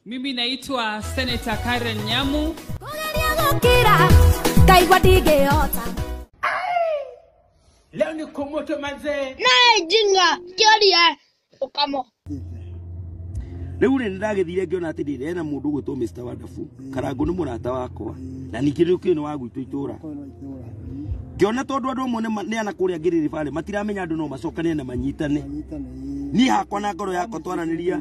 Mimi naitwa Senator Karen Nyamu. Kũgeria gũkira ngaigua ndingĩhota. Leo ni kumoto manze. Nae jinga kĩoria ũkamo. Rĩu rĩ nĩndagĩthire ngĩona atĩrĩrĩ hena mũndũ ũgwĩtwo Mr. Wonderful Karangũ nĩ mũrata wakwa na ningĩ rĩu kĩĩ nĩ wa gwitũ itũra ngĩona tondũ andũ amwe nĩ ana kũrĩa Ngĩrĩrĩ Valley matiramenya andũ no macokane na manyitane niĩ hakwa na ngoro yakwa twaranĩria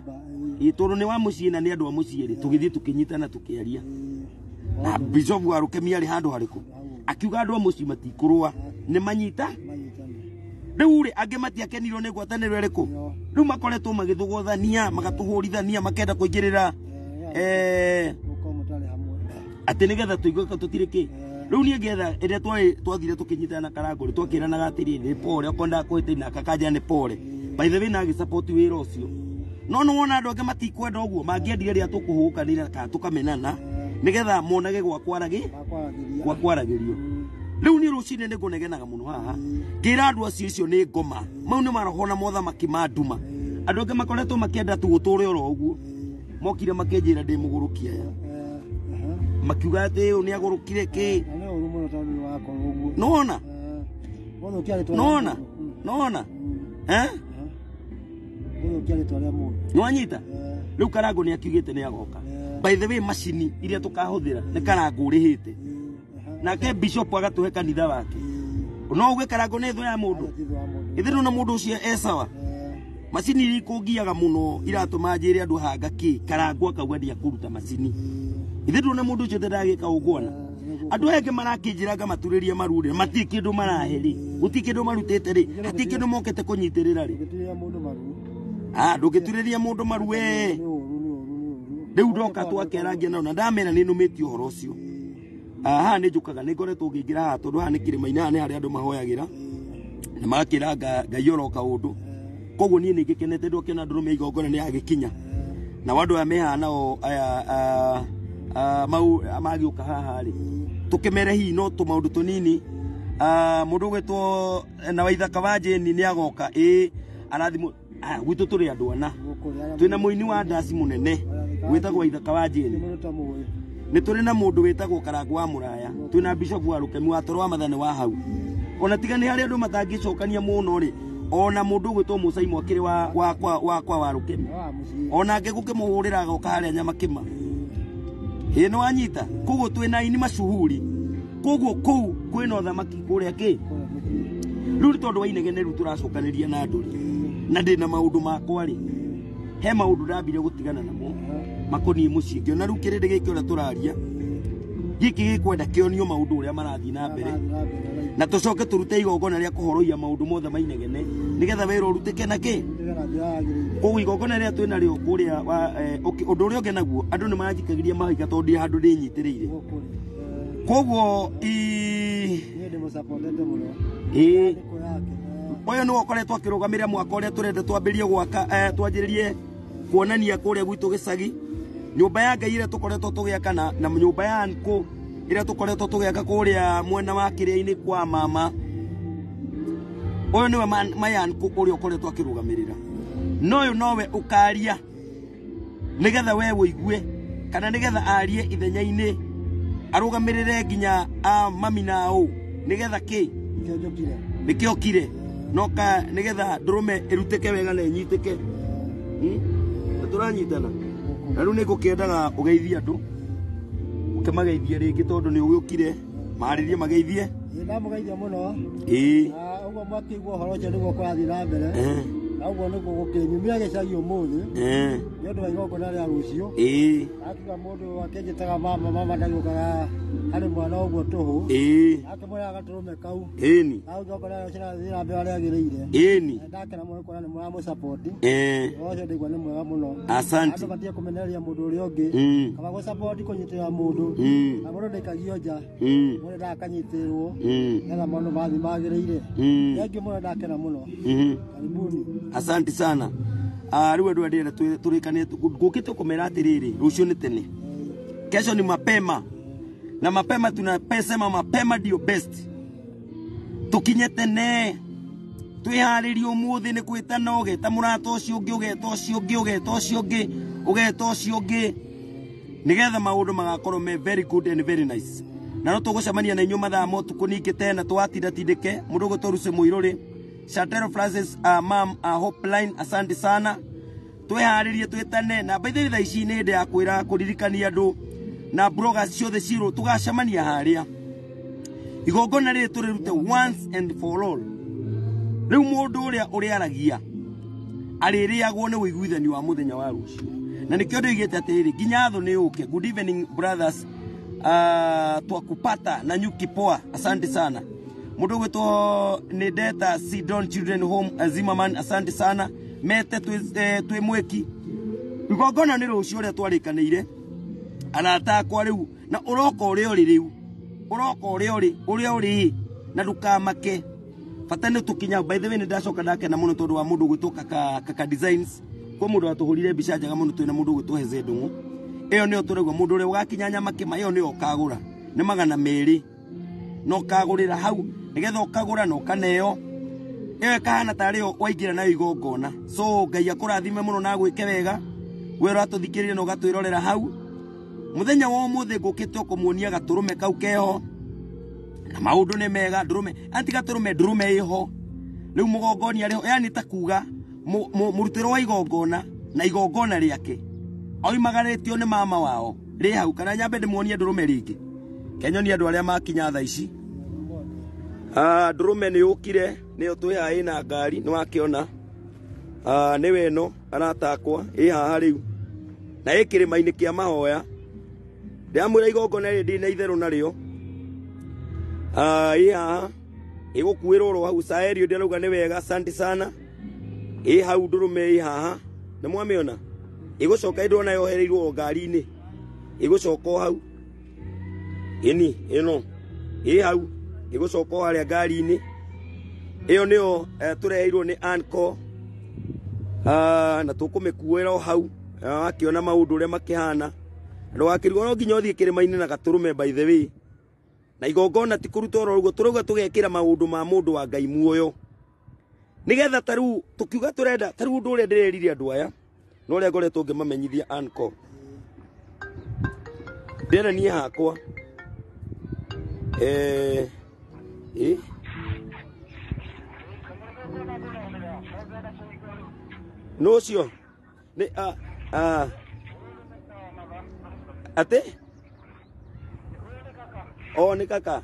ĩ tondũ nĩ wa mũciĩ na nĩ andũ a mũciĩ rĩ tũgĩthiĩ tũkĩnyitana tũkĩaria na Bishop wa Rũkemi arĩ handũ harĩkũ akiuga andũ a mũciĩ matikũrũa nĩ manyita rĩu rĩ angĩ matiakenirwo nĩ ngwatanĩro ĩrĩkũ rĩu makoretwo magĩthũgũthania magatũhũrithania makenda kũingĩrĩra atĩ nĩgetha tũigue tũtirĩ kĩ rĩu niĩ ngetha ĩrĩa twathire tũkĩnyitana na Karangũ rĩ twakĩranaga atĩrĩrĩ nĩ pore okorwo ndakũhĩtĩria na akakanja nĩ pore by the way na agĩsupport wĩra ũcio no nĩ wona andũ angĩ matikwenda ũguo mangĩendire rĩrĩa tũkũhũkanĩra kana tũkamenana nĩgetha monage gwa kwaragĩrio rĩu niĩ rũcinĩ nĩ ngũnegenaga mũno haha ngĩra andũ acio icio nĩ ngoma mau nĩ maroho na mothamaki ma nduma andũ angĩ makoretwo makĩenda tu gũtũre oro ũguo mokire makĩnjĩra ndĩ mũgũrũki aya makiuga atĩ ũyũ nĩ agũrũkire kĩ nĩwona nĩwona nĩwona nĩwanyita rĩu Karangũ nĩ akiugĩte nĩ agoka by the way macini iria tũkahũthĩra nĩ Karangũ ũrĩhĩte nake bishop agatũhe kanitha wake no uge Karangũ nĩ thũ ya mũndũ ithe na mũndũ ũcio e sawa macini iria ikũngiaga mũno iratũma njĩre andũ hanga kĩ Karangũ akauga ndiakũruta macini ithe ndona mũndũ ũcio ndagĩka ũguona andũ aya angĩ marakĩnjĩra ngamaturĩria maru rĩ matirĩ kĩndũ marahe rĩ gũtirĩ kĩndũ marutĩte rĩ hatirĩ kĩndũ mokĩte kũnyitĩrĩra rĩ ndũngĩturĩria mũndũ maru we rĩu ndoka twakĩarangia nao na ndamera nĩ nũmĩtie ũhoro ũcio haha nĩ njũkaga nĩ ngoretwo ngĩingĩra haha tondũ haha nĩ kĩrĩma-inĩ haha nĩ harĩa andũ mahoyagĩra na magakĩra Ngai oro kaũndũ koguo niĩ nĩ ngĩkenete ndokĩona ndũrũme igongona nĩ yagĩkinya na andũ aya me haha nao aya mau magĩũka haha rĩ tũkĩmere hihi no tũmaũndũ tũnini mũndũ ũgwĩtwo na Waithaka wa Jane nĩ agoka ĩ arathimwo gwitũ tũrĩ andũ ana twĩna mũini wa ndaci mũnene wĩtagwo Waithaka wa Jane nĩ tũrĩ na mũndũ wĩtagwo Karangũ wa Mũraya twĩna Bishop wa Rũkemi wa Toro wa Mathane wa hau ona tiga nĩ harĩ andũ matangĩcokania mũno rĩ ona mũndũ ũgwĩtwo Mũcai Mwakĩrĩ wa wa Rũkemi ona angĩ gũkĩmũhũrĩra agoka harĩa Nyamakĩma ĩ nĩ wanyita koguo twĩna aini macuhuri koguo kũu kwĩna ũthamaki kũrĩa kĩ rĩu nĩ tondũ wa inegene rĩu tũracokanĩria na andũ rĩ na ndĩna maũndũ makwa rĩ he maũndũ ndambire gũtigana namo makoniĩ mũciĩ ngĩona rĩu kĩrĩndĩ gĩkĩ ũrĩa tũraria gĩkĩ gĩkwenda kĩonio maũndũ ũrĩa marathiĩ na mbere na tũcoke tũrute igongona rĩa kũhorohia maũndũ mothe ma inegene nĩgetha wĩra ũrutĩke na kĩ koguo igongona rĩrĩa twĩna rĩo kũrĩa ũndũ ũrĩa ũngĩ naguo andũ nĩ maranjikagĩria mahiga tondũ ndĩ handũ ndĩnyitĩrĩire koguo ũyũ nĩwe ũkoretwo akĩrũgamĩrĩra mwaka ũrĩa tũrenda twambĩrĩrie gwaka twanjĩrĩrie kuonania kũrĩa gwitũ gĩcagi nyũmba ya Ngai ĩrĩa tũkoretwo tũgĩaka na nyũmba ya Ankũ ĩrĩa tũkoretwo tũgĩaka kũrĩa mwena wa kĩrĩa-inĩ kwa mama ũyũ nĩwe my Ankũ ũrĩa ũkoretwo akĩrũgamĩrĩra no ũyũ nowe ũkaria nĩgetha we ũigue kana nĩgetha arie ithenya-inĩ arũgamĩrĩre nginya mami na ũ nĩgetha kĩ nĩkĩo kire no ka nĩgetha ndũrũme ĩrutĩke wega na ĩnyitĩke na tũranyitana na rĩu nĩ ngũkĩendaga ũgeithie andũ ũkĩmageithie rĩngĩ tondũ nĩ ũgĩũkire marĩrie mageithie ndamũgeithia mũno ĩĩ ũguo mwakĩigua ũhoro ũcio nĩguo kũrathiĩ na mbere na ũguo nĩguo gũkĩnyumia gĩcagi ũmũthĩ nĩ ũndũ wa igongona rĩa rũciũ ĩĩ akiuga mũndũ akĩnjĩtaga mama mama ndagĩũkaga harĩ mwana ũguo tũhũ ĩĩ akĩmwĩra gatũrũme kau ĩni na igongona rĩa rũciũ rĩrathiĩ na mbere ũrĩa rĩagĩrĩire ĩni ndakena mũno kuona nĩ mũramũsupport ũhoro ũcio ndaigua nĩ mwega mũno asante andũ matige kũmenereria mũndũ ũrĩa ũngĩ kaba gũsupport kũnyitĩrĩra mũndũ na mũndũ ndaikagio nja mũndũ ndakanyitĩrĩrwo nĩgetha maũndũ mathiĩ magĩrĩire thengiũ mũno ndakena mũno karibuni asante sana rĩu andũ aya ndĩrenda tũrĩkanie ngũkĩte kũmera atĩrĩrĩ rũciũ nĩ tene kesho ni mapema na mapema tunasema mapema ndio best tukinye tene twĩharĩrie ũmũthĩ nĩ kwĩtana ũgeta mũrata ũcio ũngĩ ũgeta ũcio ũngĩ ũgeta ũcio ũngĩ ũgeta ũcio ũngĩ Nigetha maundu magakorwo me very good and very nice. Na no tugucemania na inyuĩ mathaa ma ũtukũ ningĩ tena twatindatindĩke mũndũ ũgwĩtwo Lucy Mũirũrĩ Shatero Francis, mam, Hopeline, asante sana. Twĩharĩrie twĩtane na by the way thaa ici nĩ hĩndĩ ya kwĩra kũririkania andũ na bloggers ciothe cirũ tũgacemania harĩa igongona rĩrĩ tũrĩrute once and for all. Rĩu mũndũ ũrĩa ũrĩaragia arĩrĩagwo nĩ ũiguithanio wa mũthenya wa rũciũ na nĩkĩo ndoigĩte atĩrĩrĩ nginya thũ nĩ yũke. Good evening brothers, twakupata na nyuki poa, asante sana. Mũndũ ũgwĩtwo nĩ Ndeta Sidon Children Home Zimmerman, asante sana. Mete twĩ mwĩki igongona nĩ rũciũ ũrĩa twarĩkanĩire arata akwa rĩu na ũroka ũrĩa ũrĩ rĩu ũroka ũrĩa ũrĩ ũrĩa ũrĩ na ndũkamake bata nĩ tũkinya. By the way nĩ ndacoka ndakena mũno tondũ wa mũndũ ũgwĩtwo Kaka Designs kwa mũndũ watũhũrire mbica njega mũno twĩna mũndũ ũgwĩtwo Heze Ndung'u. Ĩyo nĩyo tũraigua mũndũ ũrĩa ũgakinya Nyamakĩma ĩyo nĩyo ũkagũra nĩ 200 na ũkagũrĩra hau nĩgetha ũkagũra na ũkaneo ĩyo ĩkahana tarĩ yo waingĩra nayo igongona. So Ngai akũrathime mũno na agwĩke wega we ũratũthikĩrĩria na ũgatwĩrorera hau. Mũthenya wa ũmũthĩ ngũkĩte kũmuonia gatũrũme kau keho na maũndũ nĩ mega. Ndũrũme anti gatũrũme ndũrũme ĩho rĩu mũgongoni arĩho, yani ta kuga mũrutĩro wa igongona na igongona rĩake oimagarĩtio nĩ mama wao rĩ hau. Kana nyambe ndĩmuonie ndũrũme rĩngĩ kenyonie andũ arĩa makinya thaa ici. Ndũrũme nĩ yũkire nĩyo twĩ haha ĩna ngari nĩ wakĩona nĩwe ĩno arata akwa ĩ haha rĩu na ĩ kĩrĩma-inĩ kĩa mahoya. Ndĩramwĩra igongona rĩrĩ ndĩna itherũ narĩo. Ĩ haha ĩgũkuĩrwo oro hau Saerio ndĩrauga nĩ wega, asante sana. Ĩ hau ndũrũme ĩ haha nĩ mwamĩona ĩgũcoka ĩndona yohereirwo o ngari-inĩ ĩgũcoka o hau ĩni ĩno ĩ hau ĩgũcoka o harĩa ngari-inĩ ĩyo nĩyo tũreheirwo nĩ Anko na tũkũmĩkuĩra o hau akĩona maũndũ ũrĩa makĩhana. Ndũgakĩrigwo no nginya ũthiĩ kĩrĩma-inĩ na gatũrũme by the way na igongona ti kũruta oro ũguo tũrauga tũgekĩra maũndũ ma mũndũ wa Ngai muoyo nĩgetha ta rĩu tũkiuga tũrenda ta rĩu ũndũ ũrĩa ndĩrerire andũ aya na ũrĩa ngoretwo ngĩmamenyithia Anko ndĩrenda niĩ hakwa nũ ũcio nĩ atĩ o nĩ kaka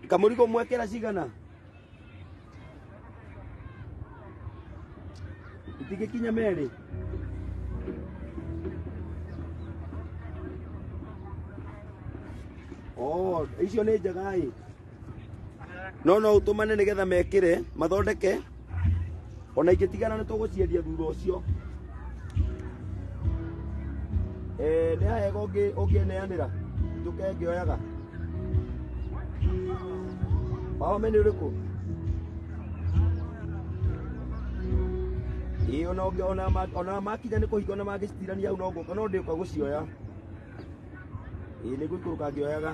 kamũrigo mwekĩra cigana itingĩkinya merĩ. Oh, icio nĩ njega ĩ no no ũtũmane nĩgetha mekĩre mathondeke ona ingĩtigana nĩ tũgũciendia thutha ũcio. Nĩ hahega ũngĩneanĩra njũke ngĩoyaga wahome nĩ ũrĩkũ? Ĩ ona makinya nĩ kũhinga ona mangĩcitirania hau no ngũka no ndĩũka gũcioya. Ĩ nĩ ngũikũrũka ngĩoyaga.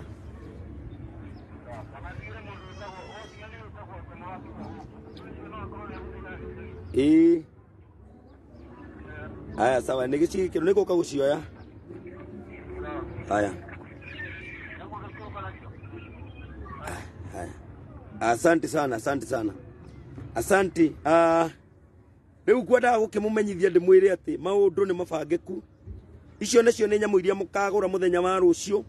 Ĩ aya sawa nĩ gĩcigĩkĩro nĩ ngũka gũcioya. Haya. Haya. Asante sana, asante sana. Asante. Rĩu ngwendaga gũkĩmũmenyithia ndĩmwĩre atĩ maũndũ nĩ mabangĩku. Icio nacio nĩ nyamũ iria mũkagũra mũthenya wa rũciũ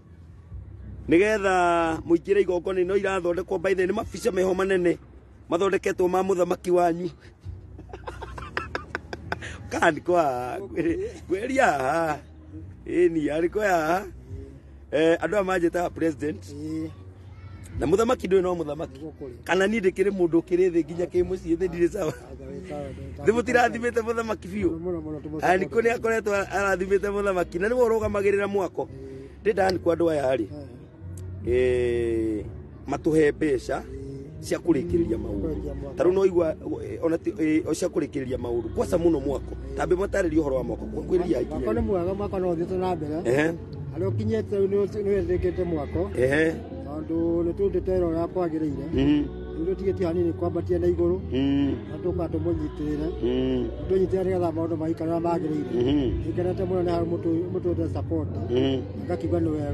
nĩgetha mũingĩre igongona no irathondekwo by the way nĩ mabica meho manene mathondeketwo ma mũthamaki wanyu. Kandi kwa kwĩria haha ĩni arĩ kwa haha andũ aya manjĩtaga president na mũthamaki ndũĩ no mũthamaki kana niĩ ndĩkĩrĩ mũndũ ũkĩrĩ thĩ nginya kĩ mũciĩ thĩ ndirĩ sawa thĩ mũtirathimĩte mũthamaki biũ. Aniko nĩ akoretwo arathimĩte mũthamaki na nĩwe ũrũgamagĩrĩra mwako ndĩ kwa andũ aya rĩ matũhe mbeca cia kũrĩkĩrĩria maũndũ ta rĩu no igua ona cia kũrĩkĩrĩria maũndũ kwaca mũno mwako tambe matarĩrie ũhoro wa mwako kwĩrĩria ikinya. Mwako nĩ mwega, mwako no ũthiĩte na mbere harĩa ũkinyĩte rĩu nĩ wĩtĩkĩte mwako tondũ nĩ tũrutĩte wĩra ũrĩa kwagĩrĩire Rĩu tũtigĩtie hanini kwambatia na igũrũ na tũka tũmũnyitĩrĩre tũnyitĩrĩre nĩgetha maũndũ maikare ũrĩa magĩrĩire. Nĩngenete mũno nĩ harĩa mũtũhete support ngakiuga nĩ wega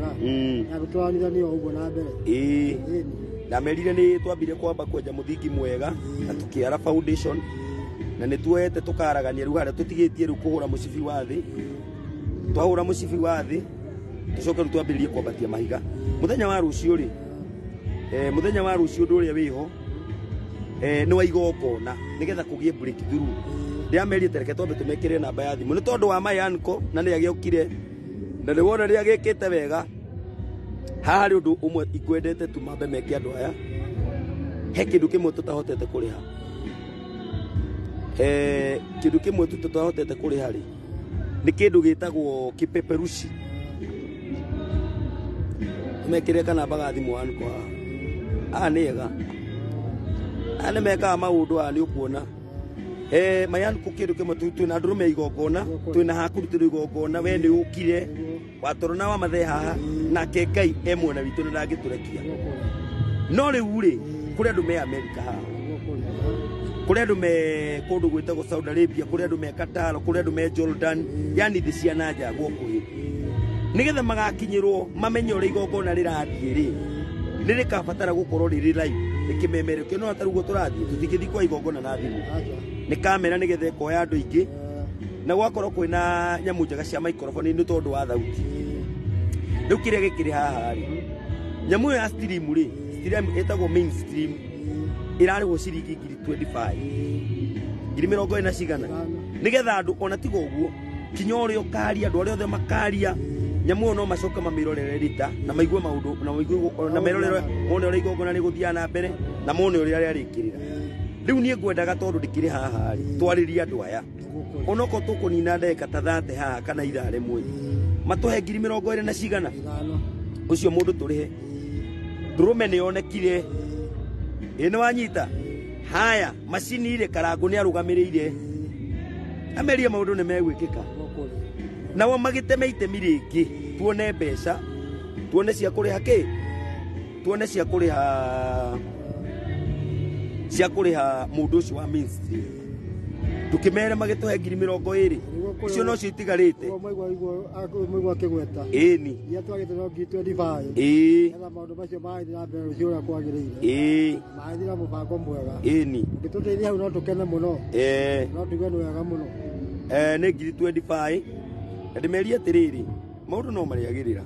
na tũtwaranithanie o ũguo na mbere. Ĩĩ. Ĩni. Ndamerire nĩ twambire kwamba kwenja mũthingi mwega na tũkĩara foundation na nĩ tuoete tũkaragania rĩu harĩa tũtigĩtie rĩu kũhũra mũcibi wa thĩ. Twahũra mũcibi wa thĩ tũcoke rĩu twambĩrĩrie kwambatia mahiga. Mũthenya wa rũciũ rĩ, mũthenya wa rũciũ ũndũ ũrĩa wĩho nĩ wa igongona nĩgetha kũgĩe breakthrough. Ndĩramerire tereke twambe tũmekĩre namba ya thimũ nĩ tondũ wa my uncle na nĩ agĩokire na nĩ wona nĩ agĩkĩte wega. Haha harĩ ũndũ ũmwe ikwendete tu mambe meke andũ aya, he kĩndũ kĩmwe tũtahotete kũrĩha. Kĩndũ kĩmwe tu tũtahotete kũrĩha rĩ nĩ kĩndũ gĩtagwo kĩpeperushi. Mekĩre kanamba ga thimũ anko haha. Aya nĩ ega, aya nĩ mekaga maũndũ aya nĩ ũkuona. Mayanko kĩndũ kĩmwe tu twĩna ndũrũme igongona, twĩna hakũrutĩrwo igongona, we nĩ ũkire watorona wa mathe haha, nake Ngai e mwena witũ na ndangĩtũrekia. No rĩu rĩ kũrĩ andũ me Amerika haha, kũrĩ andũ me kũndũ gwĩtagwo Saudi Arabia, kũrĩ andũ me Qatar, kũrĩ andũ me Jordan, yani thĩ cia na nja gũkuhĩ, nĩgetha magakinyĩrwo mamenye ũrĩa igongona rĩrathiĩ rĩ, nĩ rĩkabatara gũkorwo rĩrĩ live rĩkĩmemerekio. No ta ũguo tũrathiĩ tũtingĩthiĩ kwa igongona na thimũ, nĩ kamera nĩgetha ĩkoya andũ aingĩ, na gwakorwo kwĩna nyamũ njega cia microphone nĩ tondũ wa thauti. Rĩu kĩrĩa gĩkĩrĩ haha rĩ, nyamũ ĩyo ya stream rĩ, stream ĩtagwo mainstream, ĩrarĩhwo ciringi ngiri 25, ngiri mĩrongo ĩna cigana, nĩgetha andũ ona tiga ũguo kinya ũrĩa ũkaria, andũ arĩa othe makaria nyamũ ĩyo no macoke mamĩrorere rita na maigue maũndũ na maigue na merorere mone ũrĩa igongona rĩgũthiaga na mbere na mone ũrĩa rĩarĩkĩrĩra. Rĩu niĩ ngwendaga tondũ ndĩkĩrĩ haha rĩ, twarĩrie andũ aya onokorwo tũkũnina ndagĩka ta 30 haha kana ithaa rĩmwe, matũhe ngiri mĩrongo ĩrĩ na cigana, ũcio mũndũ tũrĩhe. Ndũrũme nĩ yonekire, ĩ nĩ wanyita. Haya macini rĩ, Karangũ nĩ arũgamĩrĩire, amerie maũndũ nĩ megwĩkĩka, nao magĩteme itemi rĩngĩ, tuone mbeca, tuone cia kũrĩha kĩ, tuone cia kũrĩha, cia kũrĩha mũndũ ũcio wa mainstream. Tũkĩmere magĩtũhe ngiri mĩrongo ĩrĩ, icio nocio itigarĩte. Mũigua akĩgweta Ĩni. iria twagĩte no ngiri 25, Ĩĩ. nĩgetha maũndũ macio magĩthiĩ na mbere rũciũ ũrĩa kwagĩrĩire, Ĩĩ. magĩthiĩ na mũbango mwega. Ĩni. Ũngĩtũteithia hau no tũkene mũno, no tuge nĩ wega mũno. Nĩ ngiri 25 na ndĩmerie atĩrĩrĩ, maũndũ no marĩagĩrĩra.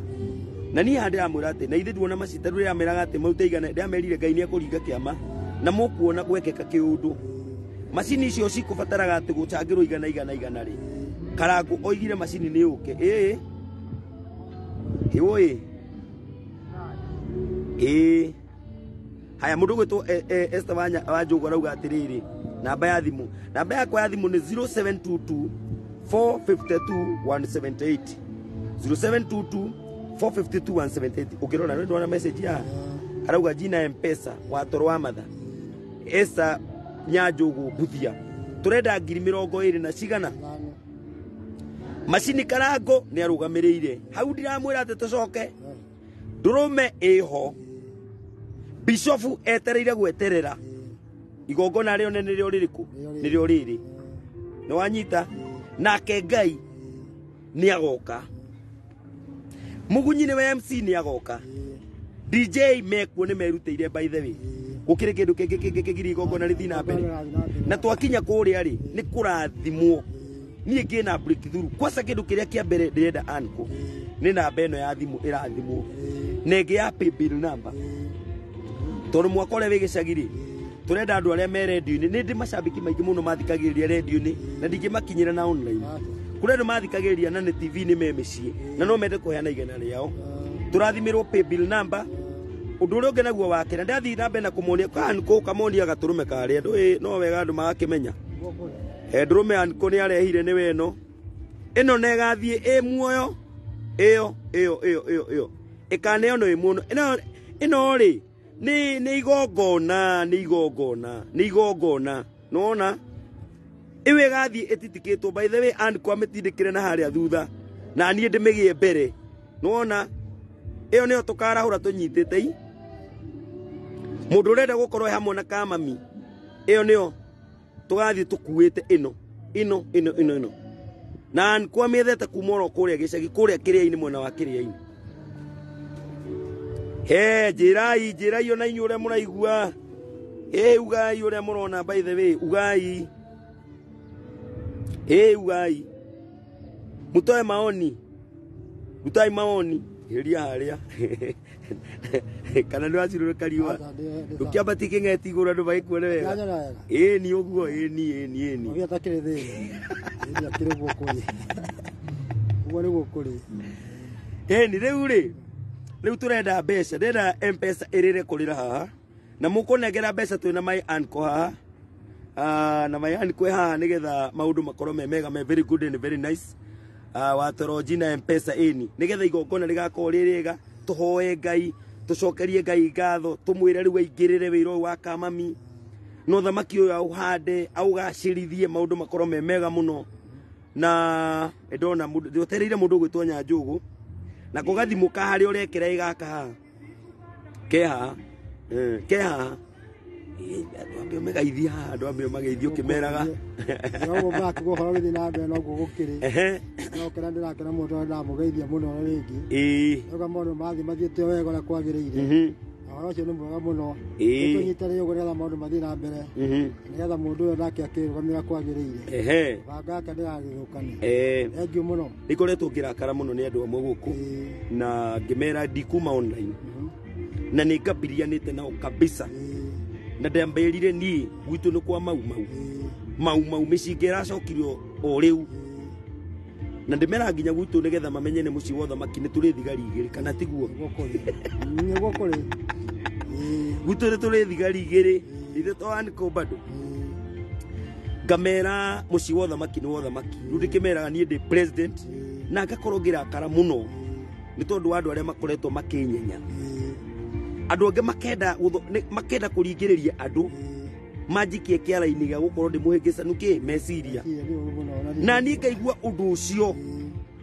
Na niĩ haha ndĩramwĩra atĩ na ithuĩ nduona macita ndĩrameraga atĩ marute igana, ndĩramerire Ngai nĩ ekũringa kĩama na mũkuona gwekĩka kĩũndũ. Macini icio cikũbataraga atĩ gũcangĩrwo igana igana igana rĩ, Karangũ oigire macini nĩ yũke. Ĩĩ ĩũĩ ĩĩ. Haya, mũndũ ũgwĩtwo Esther wa Njũgũ arauga atĩrĩrĩ, namba ya thimũ, namba yakwa ya thimũ nĩ 0722 452 178, 0722 452 178. Ũngĩrora nĩ ndona message ya arauga jina M-Pesa watoro wa matha Esther Nyanjũgũ Mbuthia, tũrenda ngiri mĩrongo ĩrĩ na cigana. Macini Karangũ nĩ arũgamĩrĩire hau, ndiramwĩra atĩ tũcoke ndũrũme ĩho, bishofu etereire gweterera igongona rĩo nĩ rĩo rĩrĩkũ, nĩrĩo rĩrĩ, nĩ wanyita. Nake Ngai nĩ agoka, Mũgunyi nĩwe MC nĩ agoka, DJ mekuo nĩ merutĩire. By the way, gũkĩrĩ kĩndũ kĩngĩ kĩngĩ kĩgiria igongona rĩthiĩ na mbere, na twakinya kũrĩa rĩ nĩ kũrathimwo. Niĩ ngĩna breakthrough kwaca kĩndũ kĩrĩa kĩa mbere ndĩrenda anko nĩ namba ĩno ya thimũ ĩrathimwo na ĩngĩ ya paybill number, tondũ mwaka ũrĩa wĩ gĩcagi rĩ tũrenda andũ arĩa me rendio-inĩ. Nĩ ndĩ macambĩki maingĩ mũno mathikagĩrĩria rendio-inĩ na ndingĩmakinyĩra na online. Kũrĩ andũ mathikagĩrĩria na nĩ TV-inĩ me mĩciĩ na no mende kũheana igana rĩao, tũrathimĩrwo paybill number. Ũndũ ũrĩa ũngĩ naguo wake na ndathiĩ na mbere na kũmonia kanko kamonia gatũrũme karĩa ndũĩ no wega andũ magakĩmenya. Ndũrũme anko nĩ arehire nĩwe ĩno ĩno na ĩgathiĩ ĩ muoyo ĩyo ĩyo ĩyo ĩyo ĩyo ĩkaneanwo ĩ muono ĩno ĩno rĩ nĩ igongona, nĩ igongona, nĩ igongona nĩwona ĩyo ĩgathiĩ ĩtitikĩtwo. By the way, anko amĩtindĩkĩre na harĩa thutha na niĩ ndĩmĩgĩe mbere, nĩwona ĩyo nĩyo tũkarahũra tũnyitĩte i Mundu urenda gukorwo hamwe na kamami iyo niyo tugathie tukuite ino ino ino ino ino na kwa miethete kuma oro kuria gicagi kuria kiria-ini mwena wa kiria-ini. He njirai njirai ona inyuĩ ũrĩa mũraigua. Ĩ ugai ũrĩa mũrona, by the way ugai. Ĩ ugai mutoe maoni, rutai maoni heria haria kana nĩ wacirũrũka riũa ndũkĩambatie kĩng'eti igũrũ andũ magĩkuone wega. Ĩ ni ũguo, ĩ ni ĩ ni ĩ ni ũguo atakĩrĩ thĩna ĩ akĩrĩ guo kũrĩ ũguo nĩguo kũrĩ. Ĩ ni rĩu rĩ rĩu tũrenda mbeca, ndĩrenda M-Pesa ĩrĩre kũrĩra haha na mũkũnengera mbeca twĩna my uncle haha na my uncle haha nĩgetha maũndũ makorwo me mega, me very good and very nice. Watoro jina M-Pesa ĩni nĩgetha igongona rĩgakorwo rĩ rĩega, tũhoe Ngai, tũcokerie Ngai ngatho, tũmwĩre rĩu aingĩrĩre wĩra ũyũ wa kamami no thamaki ũyũ aũhande aũgacĩrithie maũndũ makorwo me mega mũno. Na ndona ndĩotereire mũndũ ũgwĩtwo Nyanjũgũ na ko gathimũ ka harĩa ũrekĩra ĩgaka haha ke haha ke haha andũ ambe ũmegeithie haha, andũ ambe ũmageithie ũkĩmeraga noguo makuga ũhoro ũgĩthiĩ na mbere noguo gũkĩrĩ. No kĩrĩa ndĩrakena mũno tondũ ndamũgeithia mũno rĩngĩ. Auga maũndũ mathiĩ mathiĩte wega ũrĩa kwagĩrĩire. Ũhoro ũcio nĩ mwega mũno. Tũnyitanĩre ũguo nĩgetha maũndũ mathiĩ na mbere. Nĩgetha mũndũ ũyũ nake akĩrũgamĩra kwagĩrĩire. Mũbango wake ndũgagĩthũkane. Thengiũ mũno. Nĩkoretwo ngĩrakara mũno nĩ andũ amwe gũkũ na ngĩmera ndikuma online na nĩ ngambirianĩte nao kabisa na ndambĩrire niĩ gwitũ nĩ kwa mau mau mau mau mĩcinga ĩracokirio o rĩu na ndĩmera nginya gwitũ nĩgetha mamenye nĩ mũciĩ wa ũthamaki nĩ tũrĩ thigari igĩrĩ kana tiguo? Nĩguo kũrĩ. Gwitũ nĩ tũrĩ thigari igĩrĩ ithe to uncle bado ngamera mũciĩ wa ũthamaki nĩ wa ũthamaki rĩu ndĩkĩmeraga niĩ ndĩ president na ngakorwo ngĩrakara mũno nĩ tondũ wa andũ arĩa makoretwo makĩnyenya. Andũ angĩ makenda kũringĩrĩria andũ manjikie kĩara-inĩ gĩa gũkorwo ndĩ mũhĩngĩcanu kĩ meciria na niĩ ngaigua ũndũ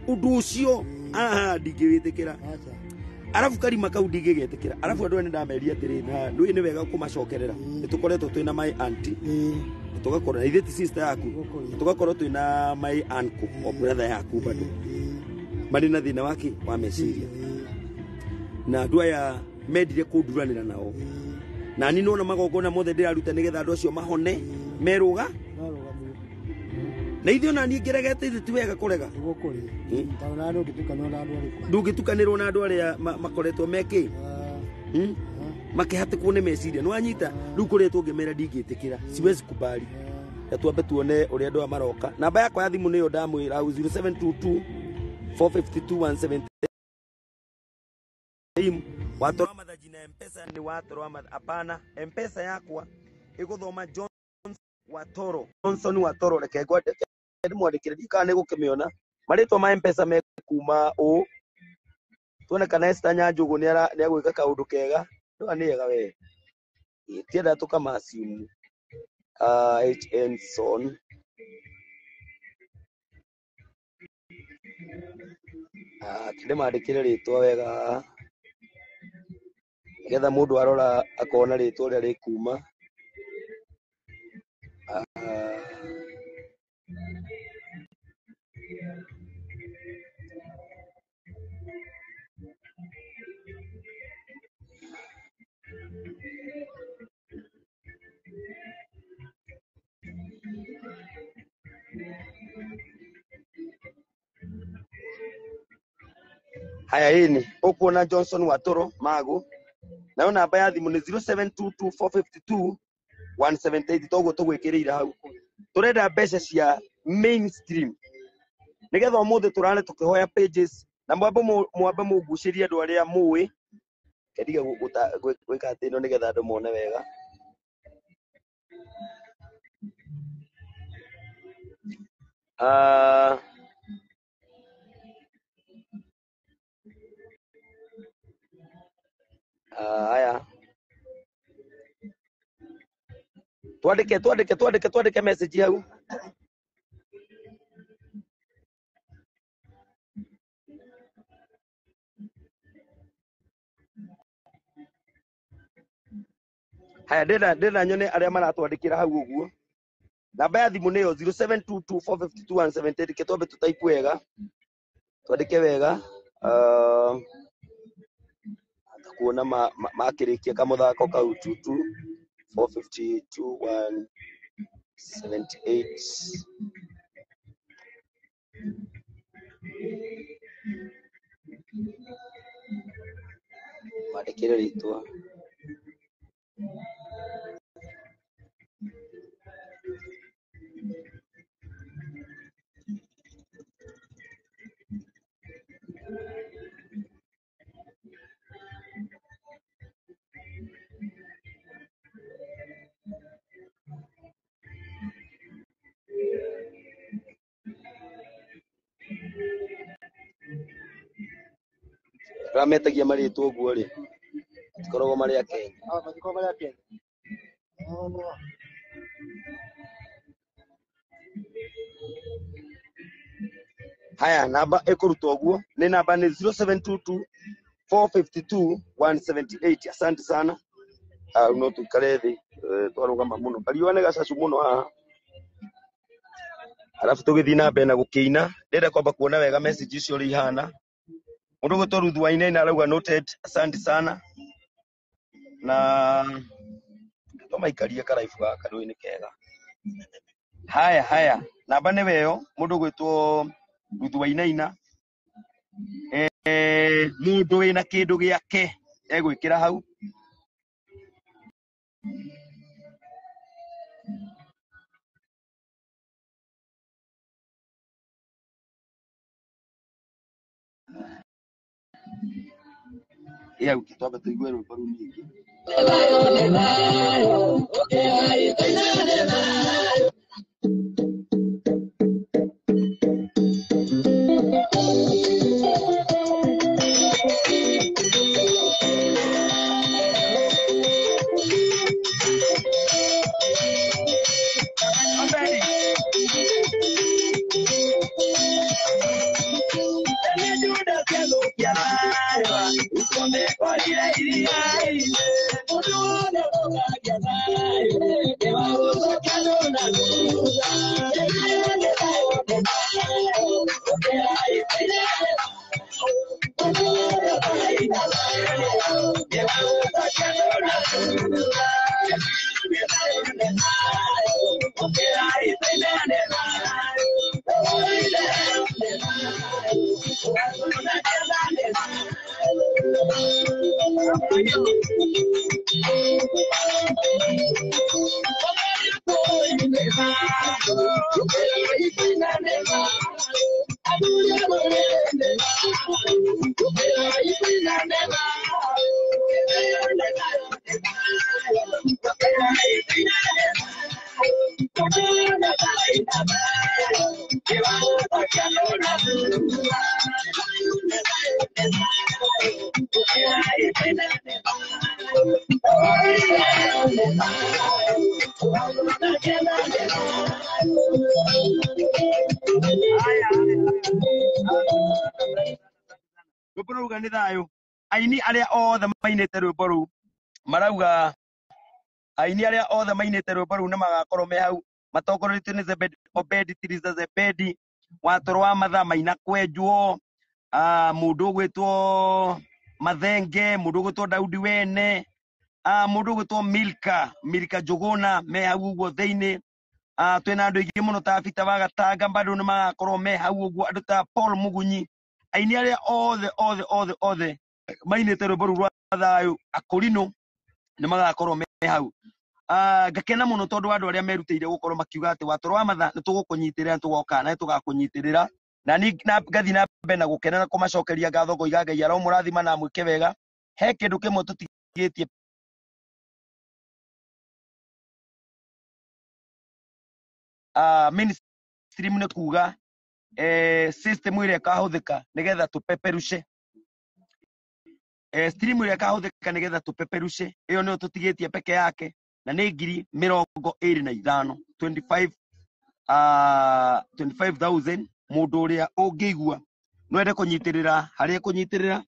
ũcio aha ndingĩwĩtĩkĩra. Arabu karima kau ndingĩgetĩkĩra. Arabu andũ aya nĩndameria atĩrĩ na ndũĩ nĩ wega kũmacokerera nĩ tũkoretwo twĩna my auntie na tũgakorwo na ithuĩ ti sister yaku na tũgakorwo twĩna my uncle o brother yaku bado marĩ na thĩna wake wa meciria na andũ aya mendire kũnduranĩra nao na niĩ nona magongona mothe ndĩraruta nĩgetha andũ acio mahone merũga na ithuĩ ona niĩ ngĩregete ithuĩ ti wega kũrega ndũngĩtukanĩrwo na andũ arĩa makoretwo mekĩ makĩhatĩkwo nĩ meciria nĩ wanyita rĩu kũrĩa ngĩmera ndingĩtĩkĩra siwezi kubali na twambe tuone ũrĩa andũ aya maroka. Namba yakwa ya thimũ nĩyo ndamwĩra 0722 452 170 watoro mathaji na M-Pesa ni watoro hapana M-Pesa yakwa iguthoma Johnson Watoro Johnson Watoro reke ngwandĩke ndimwandĩkĩre ndikana nĩ gũkĩmĩona marĩtwa ma M-Pesa me kuma ũ tuone kana Esther Nyanjũgũ nĩ agwĩka kaũndũ kega ndũa nĩ ega we tienda tũkamaciumu HN Son ndĩmandĩkĩre rĩtwa wega nĩgetha mũndũ arora akona rĩtwa ũrĩa rĩkuma. Haya ĩni ũkuona Johnson Watoro Magu nayo namba ya thimũ nĩ 0722 452 178 toguo tũgwĩkĩrĩire hau. Tũrenda mbeca cia mainstream nĩgetha ũmũthĩ tũrare tũkĩhoya pages na mwambe mũgucĩrie andũ arĩa mũĩ kendiga gwĩka atĩ ĩno nĩgetha andũ mone wega. Haya twandĩke twandĩke twandĩke twandĩke message hau. Haya ndenda nyone arĩa maratwandĩkĩra hau ũguo. Namba ya thimũ nĩyo 0722452178. Reke twambe tũtaipu wega, twandĩke wega. Kuona makĩrĩkia kamũthako kau 22 452 178. Mandĩkĩre rĩtwa. Rametagia marĩtwa ũguo rĩ, matikoragwo marĩ a Kenya. Matikoragwo marĩ a Kenya. Haya, namba ĩkũrutwo ũguo nĩ namba nĩ 0722 452 178. Asante sana. No tuikare thĩ, twarũgama mũno, kariũa nĩ gacacu mũno haha, arabu tũgĩthiĩ na mbere na gũkĩina. Ndĩrenda kwamba kuona wega message icio ũrĩa ihana. Mũndũ ũgwĩtwo Ruth Wainaina arauga noted, asante sana. Na tũmaikarie karaibu gaka rũĩ nĩ kega. Haya haya, namba nĩ weyo mũndũ ũgwĩtwo Ruth Wainaina. Mũndũ wĩna kĩndũ gĩake egwĩkĩra hau. Ĩ hau twambe tũigue rwĩmbo rũu ningĩ. Rwĩmbo rũu nĩ thayũ. Aini arĩa othe mainĩte rwĩmbo rũu marauga, aini arĩa othe mainĩte rwĩmbo rũu nĩ magakorwo me hau matongoretio nĩ Zebedi Obedi Tiriza Zebedi Watoro wa Matha Maina Kwenjwo, mũndũ ũgwĩtwo Mathenge, mũndũ ũgwĩtwo Daudi Wene, mũndũ ũgwĩtwo Milka Njũgũna me hau ũguo thĩinĩ. Twĩna andũ aingĩ mũno ta Peter wa Gatanga bado nĩ magakorwo me hau ũguo, andũ ta Paul Mugunyi, aini arĩa othe othe othe othe mainĩte rwĩmbo rũu rwa thayũ akũrinũ nĩ magakorwo me hau. Ngakena mũno tondũ andũ arĩa merutĩire gũkorwo makiuga atĩ Watoro wa Matha nĩ tũgũkũnyitĩrĩra, nĩ tũgoka na nĩ tũgakũnyitĩrĩra, na ngathiĩ na mbere na gũkena na kũmacokeria ngatho ngoiga Ngai aromũrathima na amwĩke wega. He kĩndũ kĩmwe tũtigĩtie mainstream nĩ kuga system ĩrĩa ĩkahũthĩka nĩgetha tũpeperushe, stream ĩrĩa ĩkahũthĩka nĩgetha tũpeperushe, ĩyo nĩyo tũtigĩtie peke yake, na nĩ 25,000, 25,000. Mũndũ ũrĩa ũngĩigua no ende kũnyitĩrĩra harĩa kũnyitĩrĩra,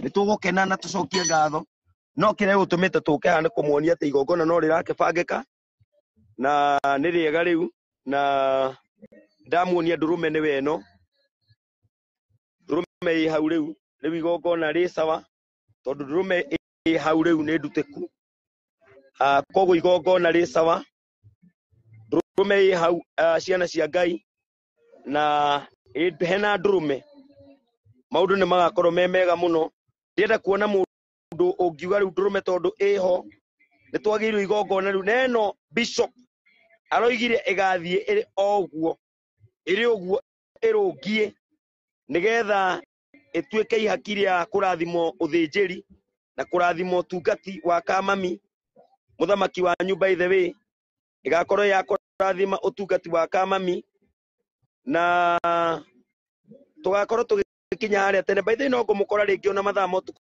nĩ tũgũkena na tũcokie ngatho. No kĩrĩa gĩgũtũmĩte tũke haha nĩ kũmuonia atĩ igongona no rĩrakĩbangĩka na nĩ rĩega rĩu, na ndamuonia ndũrũme nĩwe ĩno, ndũrũme ĩ hau rĩu, rĩu igongona rĩ sawa tondũ ndũrũme ĩ hau rĩu nĩ ndutĩku. Koguo igongona rĩ sawa, ndũrũme ĩ hau, ciana cia Ngai, na hena ndũrũme, maũndũ nĩ magakorwo me mega mũno. Ndĩrenda kuona mũndũ ũngiuga rĩu ndũrũme tondũ ĩho nĩ twagĩrĩirwo igongona rĩu, na ĩno bishop aroigire ĩgathiĩ ĩrĩ o ũguo, ĩrĩ ũguo ĩrũngiĩ, nĩgetha ĩtuĩke ihaki rĩa kũrathimwo ũthĩnjĩri na kũrathimwo ũtungati wa kamami mũthamaki wa nyũmba ithe wĩ, ĩgakorwo ya kũrathima ũtungati wa kamami, na tũgakorwo tũgĩkinya harĩa tene. By the way, no ngũmũkora rĩngĩ ona mathaa ma ũtukũ.